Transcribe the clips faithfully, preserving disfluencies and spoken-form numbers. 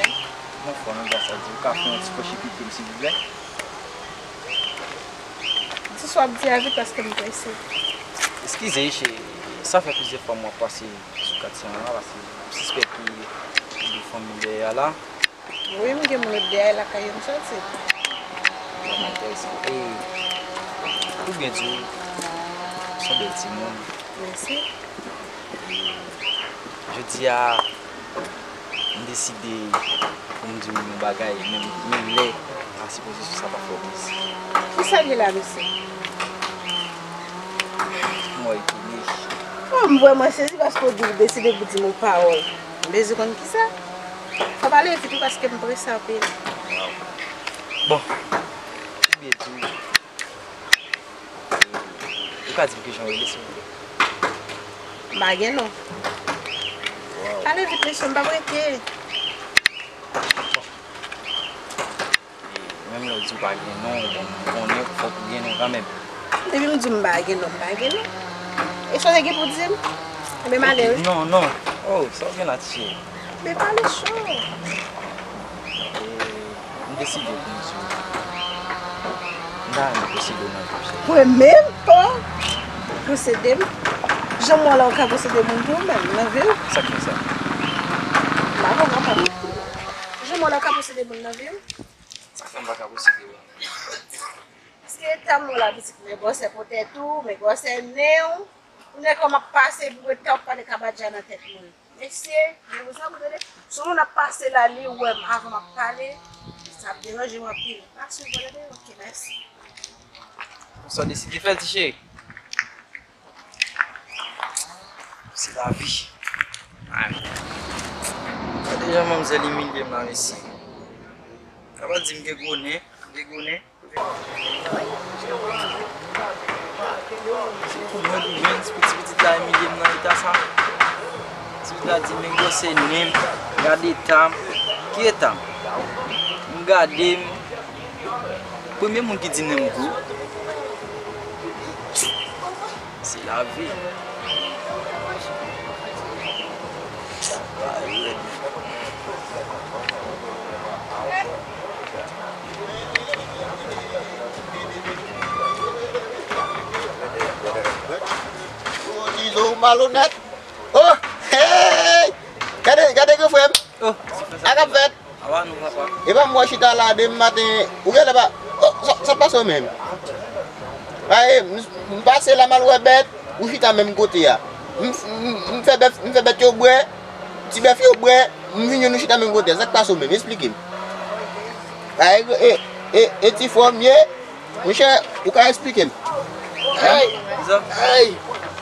Mwen fò nan gras a Dye, ou ka fè yon ti fò chipite m, silvouplè? Di sa w ap di a vit paske m prese. Eskize, cheri, sa fè plizyè fwa m ap pase sou katye an la, paske m sispèk ke gen fanmi dèyè a la. Wi, m gen moun dèyè lakay yo m soti. Vrèman enteresan. E, pou byen di w, w se yon bèl timoun. Mèsi. E, jodi a, m deside pou m di w yon bagay, menm, menm lè m pa sipoze sou sa pa fè w plezi. Kisa l ye la, mesye? M wè w etone. Oh, m vrèman sezi paske w di, w deside pou di m yon pawòl. M bezwen konn kisa. Fò pale vit wi paske m prese anpil. Bon, pou byen di w, ou ka di m kijan w rele, silvouplè? M pa gen non. Pale vit, mesye, m p ap rete. Bon. E menm lè w di w pa gen non, bon, m konnen fòk ou gen non kanmenm. Depi m di w m pa gen non, m pa gen non. E sa w te gen pou di m? Enben, m ale wi. Non, non. Oh, sa w gen la, tichè? Men pale cho. E, m deside pou m di w. M ta renmen posede w nan vi m, cheri. Mwen menm? Oh! Posede m? Jan m wè w la, ou ka posede moun tou menm nan vi w? Sa k fè sa? M pa konprann, papa. Jan m wè w la, ou ka posede moun nan vi w? Sa k fè m pa ka posede w? Paske eta m wè w la, pitit, men gwosè potèt ou, men gwosè nen w. Ou nèk kòman m ap pase pou eta w ap pale kabadja nan tèt moun. Mesye, men konsa pou tande. Si yon moun ap pase la, li wè m avan m ap pale, sa ap deranje m anpil. Pa swiv mwen, tande? Ok, mèsi. Sa w deside fè, ti cheri? Se lavi. Ay. Gade jan manmzèl imilye m la, mesye. Sa pa di m gen gwo nen, m gen gwo nen. Se pou mwen, pou mwen, pou ti pitit la imilye m nan eta sa. Ti pitit la di, "Men gwosè nen m, gade eta m." Ki eta m? M gade m. Premye moun ki di nen m gwo. Se lavi. Bagay rèd. Ou di zo malonèt. Oh, hey! Gade, gade granfrè m. Oh, sa k ap fèt? Awa nou, papa. Epa m wè chita la demen maten, ou genlè pa, oh, sa, sa pase w menm? Aye, m, m pase la m al wè bèt, ou chita menm kote a. M, m, m fè bèf, m fè bèt yo bwè, ti bèf yo bwè, m vin jwenn ou chita menm kote a. Sa k pase w menm? Esplike m. Aye, e, e, e ti frè w m ye, Monchè, ou ka esplike m? Hey! Kisa? Hey!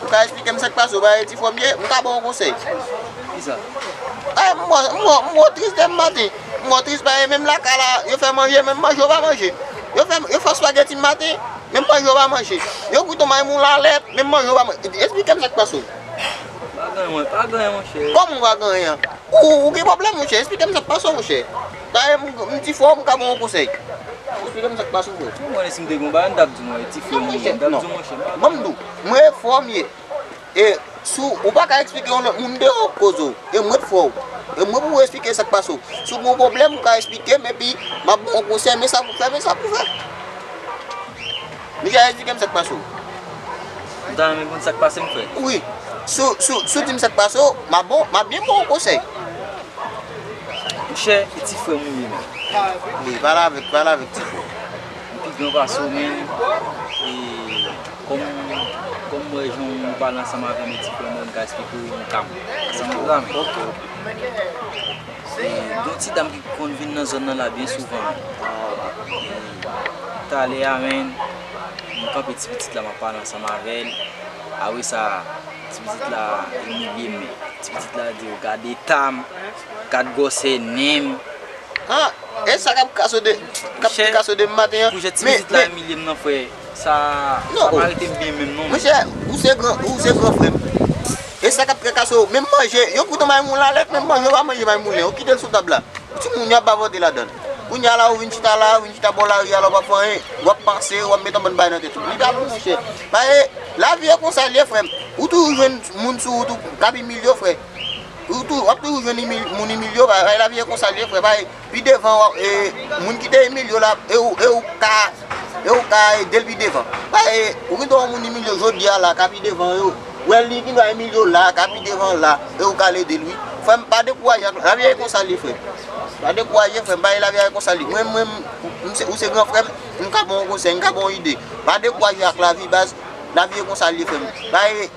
Ou ka esplike m sa k pase w, ba e ti frè m ye, m ka ba w yon konsèy. Kisa? Hey, m wè, m wè, m wè w tris demen maten. M wè w tris, ba e menm lakay la, yo fè manje, menm manje yo pa manje. Yo fè, yo fè spaghetti maten, menm manje yo pa manje. Yo kwit yon maymoun lalèt, menm manje yo pa manje. Esplike m sa k pase w. Pa gen anyen, pa gen anyen, monchè. Kòman w pa gen anyen? Ou, ou gen pwoblèm, monchè. Esplike m sa k pase w, monchè. Dayè, m, m ti frè w, m ka ba w yon konsèy. Esplike m sa k pase w, frè. Mwen, si m te gen yon bagay, m t ap di w, monchè, ti frè m, monchè, m t ap di w, monchè, m pa... Ban m di w, mwen frè w m ye. E si w pa ka eksplike yon lòt moun deyò koze w, e mwen k frè w. E mwen pou esplike sa k pase w. Si w gen yon pwoblèm, ou ka esplike m, epi m ap ba w yon konsèy, men sa pou fè, men sa pou fè. Monchè, esplike m sa k pase w. M ta renmen konn sa k pase m, frè. Wi. Si w, si w, si w di m sa k pase w, m a bon, m a byen ba w konsèy. Monchè, e ti frè m ou ye, men. Wi, pale avèk, pale avèk ti frè w. M pi gran pase w, men, e kòm, kòm m wè jan w pale ansanm avè m, e ti frè m, m ka esplike w yon ka m. Ansanm avè w la, men. Ok. E, gen yon ti dam ki konn vin nan zòn nan la byen souvan. E, talè a, men, m kanpe ti pitit la, m ap pale ansanm avè l. Apre sa, ti pitit la imilye m, men. Ti pitit la di, "Gade eta m, gad gwosè nen m." Ah, e sa k ap kaso de, k ap kaso de maten an. Pou jan ti pitit la imilye m nan, frè. Sa, sa pa rete m byen menm non. Monchè, ou se gran, ou se gran frè m. E sa k ap trakaso, menm manje, yo koutan bay moun lalèt, menm manje yo pa manje bay moun nen, yo kite l sou tab la. Timoun yo ap bavòte ladan l. Kounye a la, ou vin chita la, ou vin chita bò lari a la, w pa fè anyen, w ap panse, w ap met yon bann bagay nan tèt ou. Li pa bon, monchè. Paske lavi e konsa l ye, frè m. Ou toujou jwenn moun sou wout ou k ap imilye w, frè. Ou tou, w ap toujou jwenn imil-, moun imilye w, bay, bay lavi e konsa l ye, frè. Bay, pi devan, w ap, e, moun ki te imilye w la, e ou, e ou ka, e ou ka ede l pi devan. Bay, e, ou gen dwa yon moun imilye w jodi a la, ka pi devan yo. Wè li ki dwa imilye w la, ka pi devan la, e ou ka al ede l, wi. Frè m, pa dekouraje ak lavi a, e konsa l ye, frè. Pa dekouraje, frè m, bay lavi a, e konsa l ye. Mwen, mwen, m, m se, ou se gran frè m, m ka ba w yon konsèy, m ka ba w yon ide. Pa dekouraje ak lavi, baz, lavi e konsa l ye, frè m. Bay,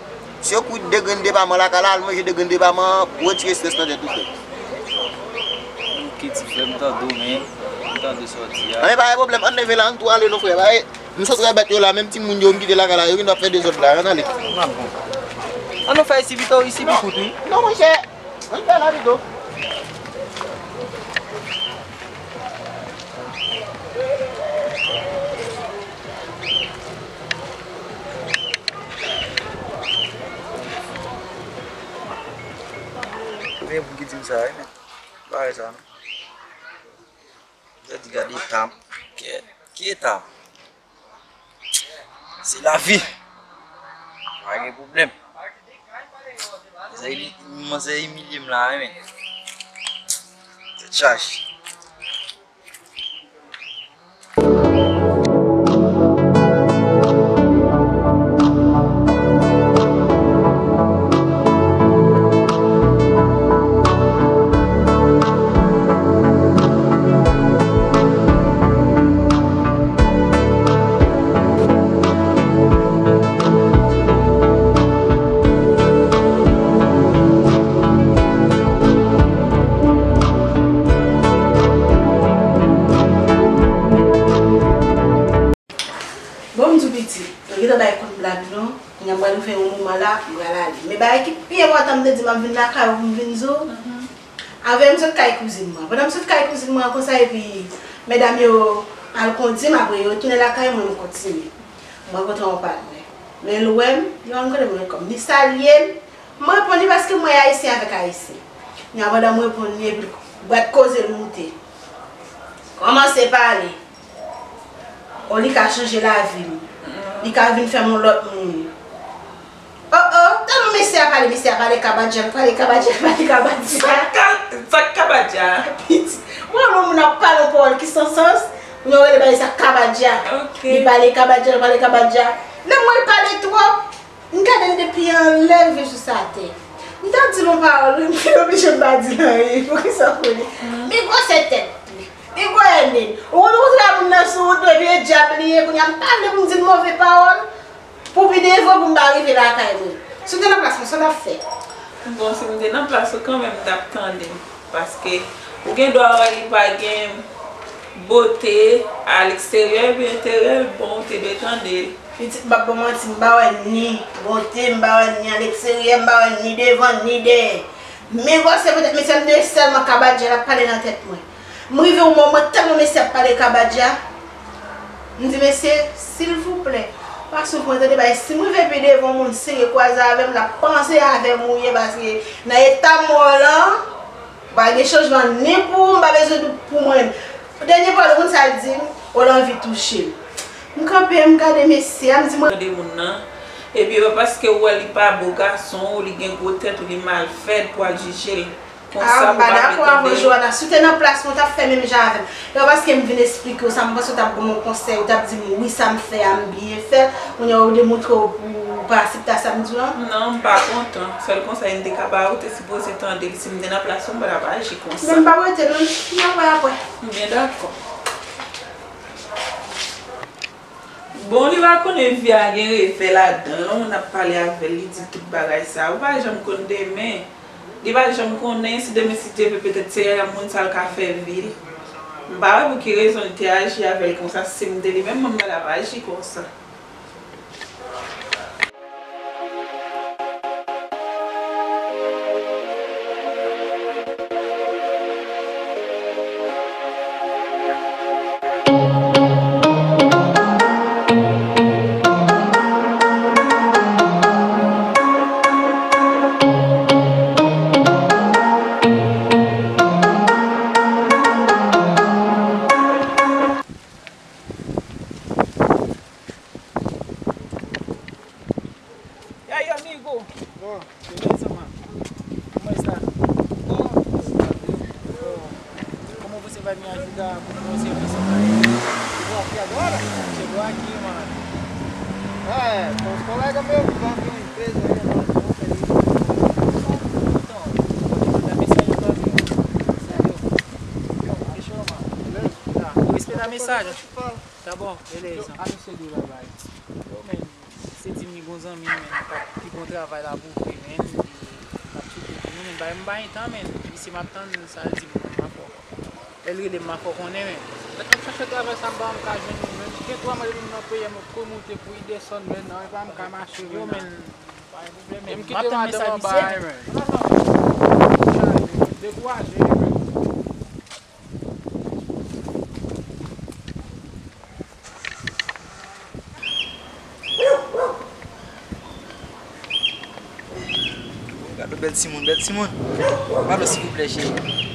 si yo kwit de grenn depaman lakay la, al manje de grenn depaman pou retire estrès nan tèt ou, frè. Ok, ti frè, m tande w, men m tande sa w di a. Anben, pa gen pwoblèm, ann leve la, ann tou ale non, frè. Bay, m sot wè bèt yo la, menm timoun yo m kite lakay la, yo vin ap fè dezòd la, ann ale. Ann nou fè isi pito, isi pi kout, wi. Non, monchè, ann fè la pito. Gen moun ki di m sa, wi, men. Bagay sa, non. Sa di gade eta m. Kèt. Ki eta m? Se lavi. Pa gen pwoblèm. Manzè ili-, manzè imilye m la, wi, men. Tèt chaje. Bon, m di w pitit, mwen gentan bay kont blag non. Kounye a m pral fè yon moman la, m pral ale. Men bagay ki pi enpòtan m te di m ap vin lakay ou pou m vin di w. Avè m sot kay kouzin mwen. Pandan m sot kay kouzin mwen an konsa epi medam yo al kondi m, apre yo tounen lakay mwen, m kontinye. M rankontre yon patnè. Men l wè m, li wè m kote mwen kòm. Li salye m, m reponn li paske m wè ayisyen avèk ayisyen. Kounye a pandan m reponn li epi l bwat koze l moute. Kòmanse pale. O, li ka chanje lavi m. Li ka vin fè m yon lòt moun. O, o, tèlman mesye a pale, mesye a pale kabadja, pale kabadja, pale kabadja. Sa k ka, sa k kabadja? Pitit. Mwen, lè yon moun ap pale yon pawòl ki san sans, mwen rele bagay sa kabadja. Ok. Li pale kabadja, li pale kabadja. Lè m wè l pale twòp, m gade l depi anlè rive jis atè. M t ap di l yon pawòl, wi, m fin oblije m pa di l anyen. Poukisa w konnen? Li gwosè tèt li. Li gwo ènmi. Ou konn ou kontre a moun nan sou wout, epi e dyab li ye, kounye a m pale pou m di l move pawòl, pou pi devan, pou m pa rive lakay mwen. Si w te nan plas mwen, sa w t ap fè? Bon, si m te nan plas ou kanmenm, m t ap tande l. Paske ou gen dwa wè li pa gen bote a leksteryè, epi enteryè l bon, ou te dwe tande l. Pitit, m p ap ba w manti, m pa wè ni bote, m pa wè ni a leksteryè, m pa wè ni devan, ni dèyè. Men gwosè petèt mesye a m te sèlman kabadja l ap pale nan tèt mwen. M rive yon moman tèlman mesye ap pale kabadja, m di, mesye, silvouplè, pa soufri, tande bagay. Si m rive pi devan yon moun serye kwaze avè m, l ap panse avè m ou ye, paske nan eta m wè w lan, pa gen chanjman ni pou ou, m pa bezwen dout pou mwen. Dènye pawòl, ou konn sa l di m? Ou l anvi touche m. M kanpe, m gade mesye a, m di mwen. Tande moun nan. Epi e pa paske ou wè li pa bo gason, ou li gen gwo tèt, ou li mal fèt pou al jije l. Konsa pou pa vle tande. Ah, m pa dakò avè w, Joana. Si w te nan plas mwen, w t ap fè menm jan avè m. E pa paske m vin esplike w sa, m panse w t ap ban m yon konsèy, ou t ap di m, wi, sa m fè a, m byen fè l. Kounye a, ou demontre w pou w pa aksepte sa m di w lan. Non, m pa kontan. Sèl konsèy m te ka ba ou, ou te sipoze tande l. Si m te nan plas ou, m pa t ap aji konsa. Men m p ap rete non, n ap wè apre. M byen dakò. Bon, li pa konnen vi a gen revè ladan l. Lè yon moun ap pale avè l, li di tout bagay sa. Ou pa janm konn demen. Li pa janm konnen si demen, si Dye vle, petèt se yon moun sa l ka fè vi l. M pa wè pou ki rezon li te aji avè l konsa. Si m te li menm, mwen, m pa t ap aji konsa. Vai me ajudar com o serviço aí. Chegou aqui agora? Chegou aqui, mano. Ah, é. Então os colegas meus que vão vir uma empresa aí, nós vamos ali. Então, pode mandar mensagem pra mim. Sério? Então, fechou, mano. Beleza? Tá. Vou esperar a mensagem. Tá bom, beleza. Aí, você vai, vai. Ô, men, se di m li gon zanmi, men, k ap pi bon travay la pou vre, men, li ap soutni nou, men, bay m bay tan, men, misye m ap tann sa l di m, men, m ap fè. Lè l rele m, m ap fè konnen, men. Lè m ap chache travay sa, m pa janm ka jwenn li, men. Gen twa mwa depi m nan peyi a, m ap kou moute, kou desann, men, nan, e pa m ka mache, men. Yo, men, m ap tann mesaj misye. Dekouraje, men. Gade bèl timoun, bèl timoun. Pale silvouplè, cheri.